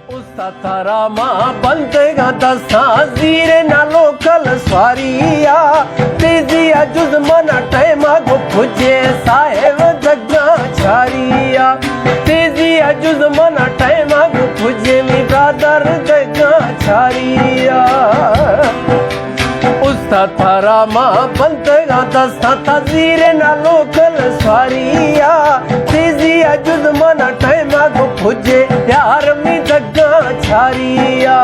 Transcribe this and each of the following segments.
استاد ترا ما بندگاں دستاں، زیر نہ لوکل سواری ءَ، تیزی ءَ جز من ٹائم ءَ گوں پجے صاحب دگاں چھاری ءَ، تیزی ءَ جز من ٹائم ءَ گوں پجے می برادر دگاں چھاری ءَ۔ استاد ترا ما بندگاں دستاں، تا زیر نہ لوکل سواری ءَ، تیزی ءَ جز من ٹائم ءَ گوں پجے یار می دگاں چھاری ءَ۔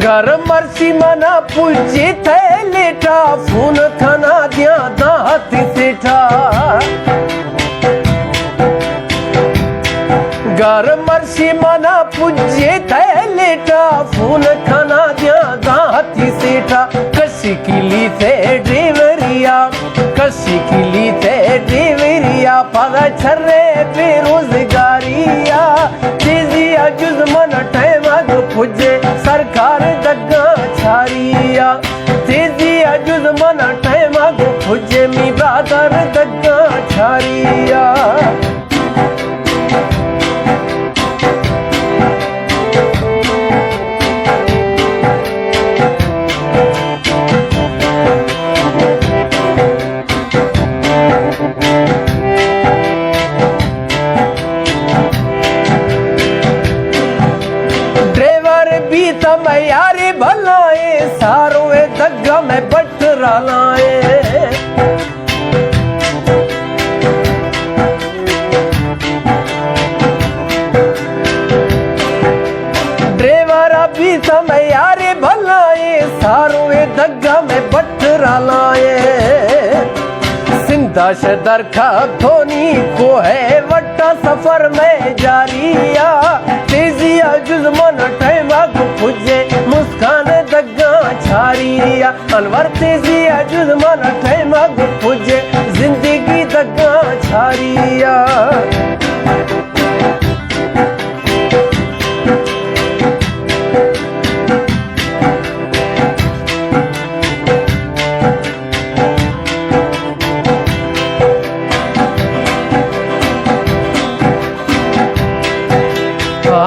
گر مرچی منا پجی تئی لیٹا، فون کنا دیاں داں ہتی سیٹا۔ گر مرچی منا پجی تئی لیٹا، فون کنا دیاں داں ہتی سیٹا۔ کشی کلی تے ڈیوریا، کشی کلی تے ڈیوریا، پدا چھرے بے روزگاریا۔ تیزی ءَ جز من ٹائم ءَ گوں پجے سرکار دگاں چھاری ءَ، تیزی ءَ جز من ٹائم ءَ گوں پجے می برادر دگاں چھاری ءَ۔ ڈرائیور بیتم یارے بھلائیں، ساروے دگا میں بٹ رالائیں۔ ڈرائیور بیتم یارے بھلائیں، ساروے دگا میں بٹ رالائیں۔ سندھ ءَ شہ در کپتونی کوہ ءِ وٹا سفر میں جاری ءَ، تیزی ءَ جز من ٹائم ءَ گوں پجے مسکان دگاں چھاری ءَ۔ انور تیزی ءَ جز من ٹائم ءَ گوں پجے زندگی دگاں چھاری ءَ۔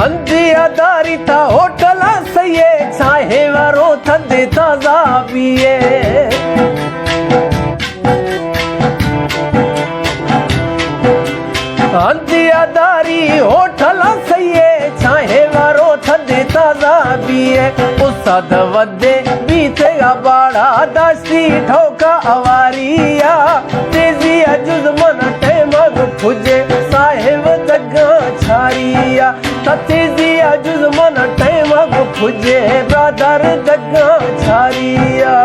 ہندی اداری تا ہوٹل سئے، چاہے ورو تھدے تازہ بیئے۔ ہندی اداری ہوٹل سئے، چاہے ورو تھدے تازہ بیئے۔ استاد ودے بیتے گا باڑا داشتی ٹھوکا اواری ءَ، تیزی ءَ جز من ٹائم ءَ گوں پجے صاحب دگاں چھاری ءَ۔ تا تیزی ءَ جز من ٹائم ءَ گوں پجے برادر دگاں چھاری ءَ۔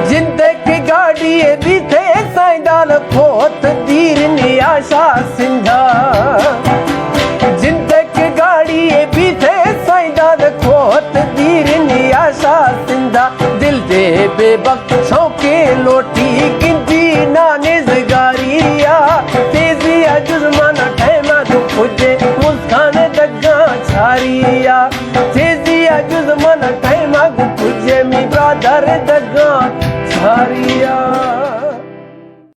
جندے کہ گاڑی بیتے سائیں دان کھوت دیر نی آشا سندھا۔ جندے کہ گاڑی بیتے سائیں دان کھوت دیر نی آشا سندھا۔ دل دے بے بخت شوقے لوٹی گندی نانے زگاری ءَ۔ تیزی ءَ جز من ٹائم ءَ گوں پجے مسکان دگاں چھاری ءَ۔ تیزی ءَ جز من ٹائم ءَ گوں پجے می برادر دگاں چھاری ءَ۔